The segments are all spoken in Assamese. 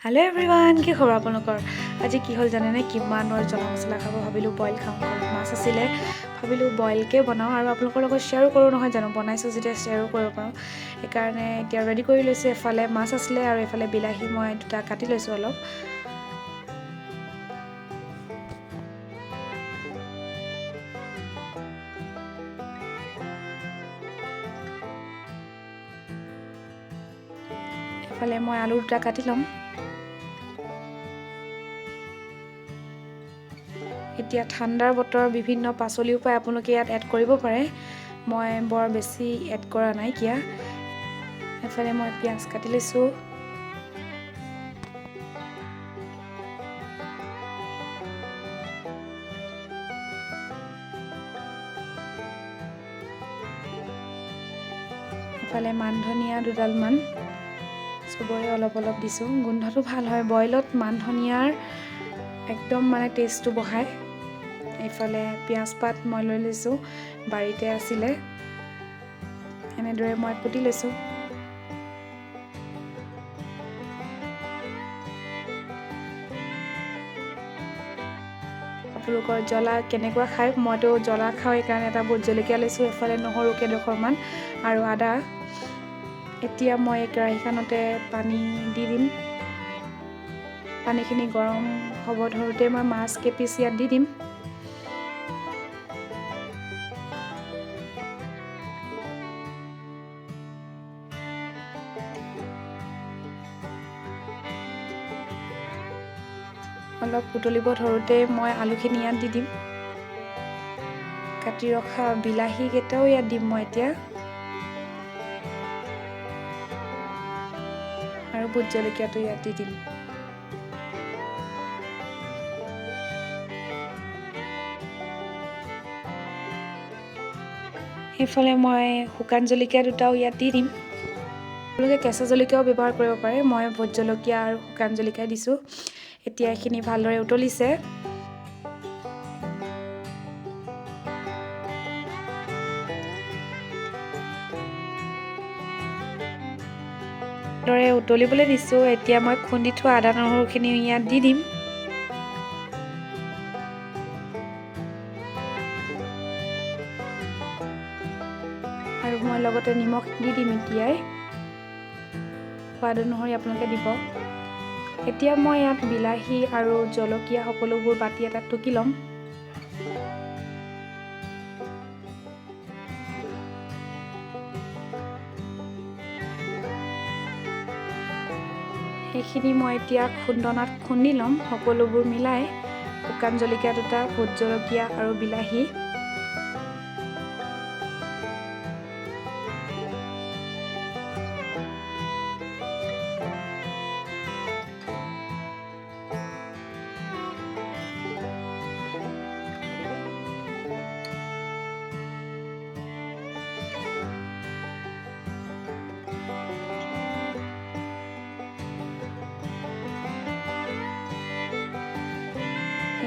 হেল্ল' এভৰিৱান, কি খবৰ আপোনালোকৰ? আজি কি হ'ল জানেনে? কিমান আৰু জ্বলা মছলা খাব ভাবিলোঁ বইল খাওঁ। ঘৰত মাছ আছিলে, ভাবিলোঁ বইলকৈ বনাওঁ আৰু আপোনালোকৰ লগত শ্বেয়াৰো কৰোঁ, নহয় জানো? বনাইছোঁ যেতিয়া শ্বেয়াৰো কৰিব পাৰোঁ, সেইকাৰণে এতিয়া ৰেডি কৰি লৈছোঁ। এফালে মাছ আছিলে আৰু এফালে বিলাহী মই দুটা কাটি লৈছোঁ অলপ। এফালে মই আলু দুটা কাটি ল'ম। এতিয়া ঠাণ্ডাৰ বতৰ, বিভিন্ন পাচলিও পায়, আপোনালোকে ইয়াত এড কৰিব পাৰে। মই বৰ বেছি এড কৰা নাইকিয়া। এফালে মই পিঁয়াজ কাটি লৈছোঁ। এফালে মান ধনিয়া দুডালমান চবৰে অলপ অলপ দিছোঁ, গোন্ধটো ভাল হয়। বইলত মান ধনিয়াৰ একদম মানে টেষ্টটো বঢ়ায়। এইফালে পিঁয়াজ পাত মই লৈ লৈছোঁ, বাৰীতে আছিলে, এনেদৰে মই কুটি লৈছোঁ। আপোনালোকৰ জ্বলা কেনেকুৱা খায়? মইতো জ্বলা খাওঁ, সেইকাৰণে এটা ভোট জলকীয়া লৈছোঁ, এফালে নহৰু কেইডোখৰমান আৰু আদা। এতিয়া মই কেৰাহীখনতে পানী দি দিম। পানীখিনি গৰম হ'ব ধৰোঁতে মই মাছ কেইপিচ ইয়াত দি দিম। অলপ উতলিব ধৰোঁতে মই আলুখিনি ইয়াত দি দিম। কাটি ৰখা বিলাহীকেইটাও ইয়াত দিম মই এতিয়া, আৰু ভোট জলকীয়াটো ইয়াত দি দিম। এইফালে মই শুকান জলকীয়া দুটাও ইয়াত দি দিম। আপোনালোকে কেঁচা জলকীয়াও ব্যৱহাৰ কৰিব পাৰে, মই ভোট জলকীয়া আৰু শুকান জলকীয়া দিছোঁ। এতিয়া এইখিনি ভালদৰে উতলিছে। দৰে উতলিবলৈ দিছোঁ। এতিয়া মই খুন্দি থোৱা আদা নহৰুখিনি ইয়াত দি দিম। আৰু মই লগতে নিমখ দি দিম এতিয়াই, সোৱাদ অনুসৰি আপোনালোকে দিব। এতিয়া মই ইয়াত বিলাহী আৰু জলকীয়া সকলোবোৰ বাতি এটাত টুকি ল'ম। সেইখিনি মই এতিয়া খুন্দনাত খুন্দি ল'ম সকলোবোৰ মিলাই, শুকান জলকীয়া দুটা, ভোট জলকীয়া আৰু বিলাহী।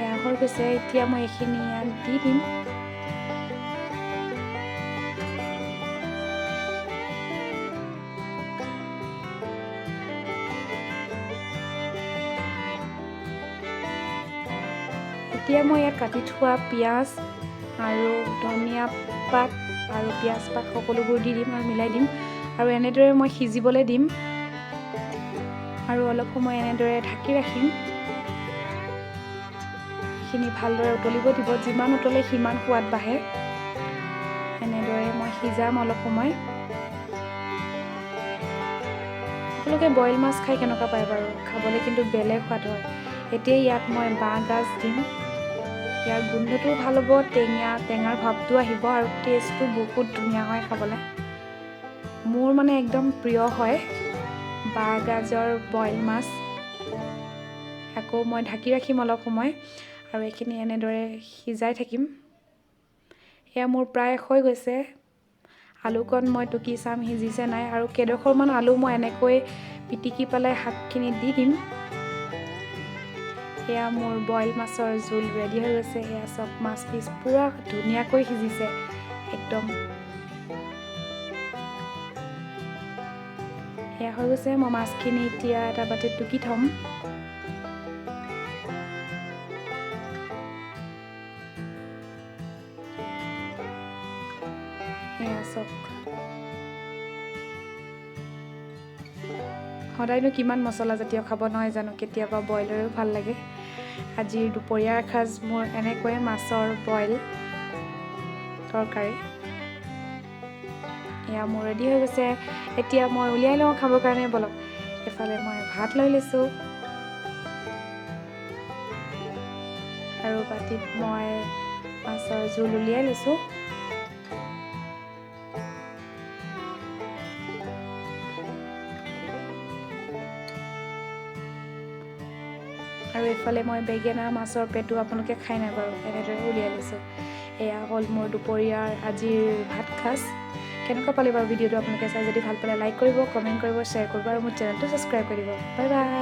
এয়া হৈ গৈছে। এতিয়া মই এইখিনি ইয়াত দি দিম। এতিয়া মই ইয়াত কাটি থোৱা পিঁয়াজ আৰু ধনিয়া পাত আৰু পিঁয়াজ পাত সকলোবোৰ দি দিম আৰু মিলাই দিম। আৰু এনেদৰে মই সিজিবলৈ দিম আৰু অলপ সময় এনেদৰে ঢাকি ৰাখিম। এইখিনি ভালদৰে উতলিব দিব, যিমান উতলে সিমান সোৱাদ বাঢ়ে। এনেদৰে মই সিজাম অলপ সময়। আপোনালোকে বইল মাছ খাই কেনেকুৱা পায় বাৰু? খাবলৈ কিন্তু বেলেগ সোৱাদ হয়। এতিয়া ইয়াত মই বাঁহ গাজ দিম। ইয়াৰ গোন্ধটোও ভাল হ'ব, টেঙাৰ ভাৱটো আহিব আৰু টেষ্টটো বহুত ধুনীয়া হয় খাবলৈ। মোৰ মানে একদম প্ৰিয় হয় বাঁহ গাজৰ বইল মাছ। আকৌ মই ঢাকি ৰাখিম অলপ সময় আৰু এইখিনি এনেদৰে সিজাই থাকিম। এয়া মোৰ প্ৰায় হৈ গৈছে। আলুকণ মই টুকি চাম সিজিছে নাই, আৰু কেইডোখৰমান আলু মই এনেকৈ পিটিকি পেলাই শাকখিনি দি দিম। এয়া মোৰ বইল মাছৰ জোল ৰেডি হৈ গৈছে। এয়া চব মাছ পিচ পূৰা ধুনীয়াকৈ সিজিছে একদম। এয়া এয়া হৈ গৈছে। মই মাছখিনি এতিয়া এটা বাতিত টুকি থ'ম। এয়া চাওক, সদায়নো কিমান মছলাজাতীয় খাব নহয় জানো, কেতিয়াবা বইলৰো ভাল লাগে। আজিৰ দুপৰীয়াৰ সাজ মোৰ এনেকৈয়ে মাছৰ বইল তৰকাৰী। এয়া মোৰ ৰেডি হৈ গৈছে। এতিয়া মই উলিয়াই লওঁ খাবৰ কাৰণে। ব'লক, এফালে মই ভাত লৈ লৈছোঁ আৰু বাতিত মই মাছৰ জোল উলিয়াই লৈছোঁ। আৰু এইফালে মই বেঙেনা মাছৰ পেটু আপোনালোকে খাই নাই বাৰু, এনেদৰে উলিয়াই লৈছোঁ। এয়া হ'ল মোৰ দুপৰীয়াৰ আজিৰ ভাত সাজ। কেনেকুৱা পালে বাৰু ভিডিঅ'টো আপোনালোকে চাই? যদি ভাল পালে লাইক কৰিব, কমেণ্ট কৰিব, শ্বেয়াৰ কৰিব আৰু মোৰ চেনেলটো ছাবস্ক্ৰাইব কৰি দিব। Bye bye.